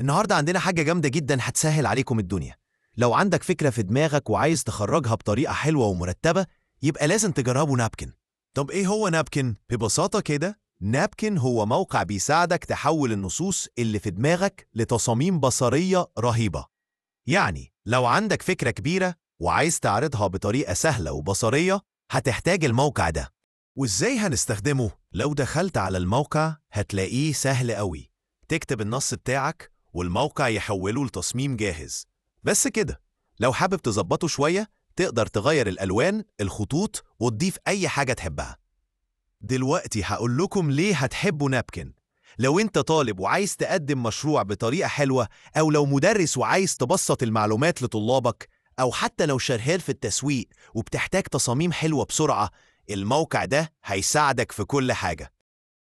النهاردة عندنا حاجة جامدة جدا هتسهل عليكم الدنيا. لو عندك فكرة في دماغك وعايز تخرجها بطريقة حلوة ومرتبة، يبقى لازم تجربوا Napkin. طب إيه هو Napkin؟ ببساطة كده، Napkin هو موقع بيساعدك تحول النصوص اللي في دماغك لتصاميم بصرية رهيبة. يعني لو عندك فكرة كبيرة وعايز تعرضها بطريقة سهلة وبصرية، هتحتاج الموقع ده. وإزاي هنستخدمه؟ لو دخلت على الموقع هتلاقيه سهل قوي. تكتب النص بتاعك والموقع يحوله لتصميم جاهز. بس كده. لو حابب تظبطه شوية تقدر تغير الألوان، الخطوط، وتضيف أي حاجة تحبها. دلوقتي هقول لكم ليه هتحبوا Napkin. لو انت طالب وعايز تقدم مشروع بطريقة حلوة، أو لو مدرس وعايز تبسط المعلومات لطلابك، أو حتى لو شغال في التسويق وبتحتاج تصاميم حلوة بسرعة، الموقع ده هيساعدك في كل حاجة.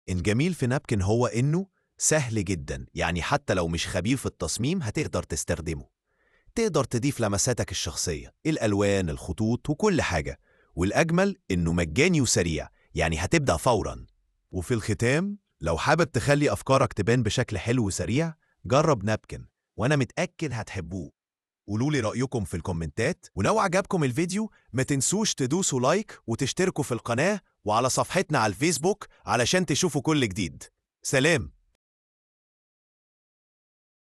الجميل في Napkin هو إنه سهل جدا، يعني حتى لو مش خبير في التصميم هتقدر تستخدمه. تقدر تضيف لمساتك الشخصية، الألوان، الخطوط، وكل حاجة. والأجمل إنه مجاني وسريع، يعني هتبدأ فوراً. وفي الختام، لو حابب تخلي أفكارك تبان بشكل حلو وسريع، جرب Napkin، وأنا متأكد هتحبوه. قولوا لي رأيكم في الكومنتات، ولو عجبكم الفيديو ما تنسوش تدوسوا like وتشتركوا في القناة وعلى صفحتنا على الفيسبوك علشان تشوفوا كل جديد. سلام.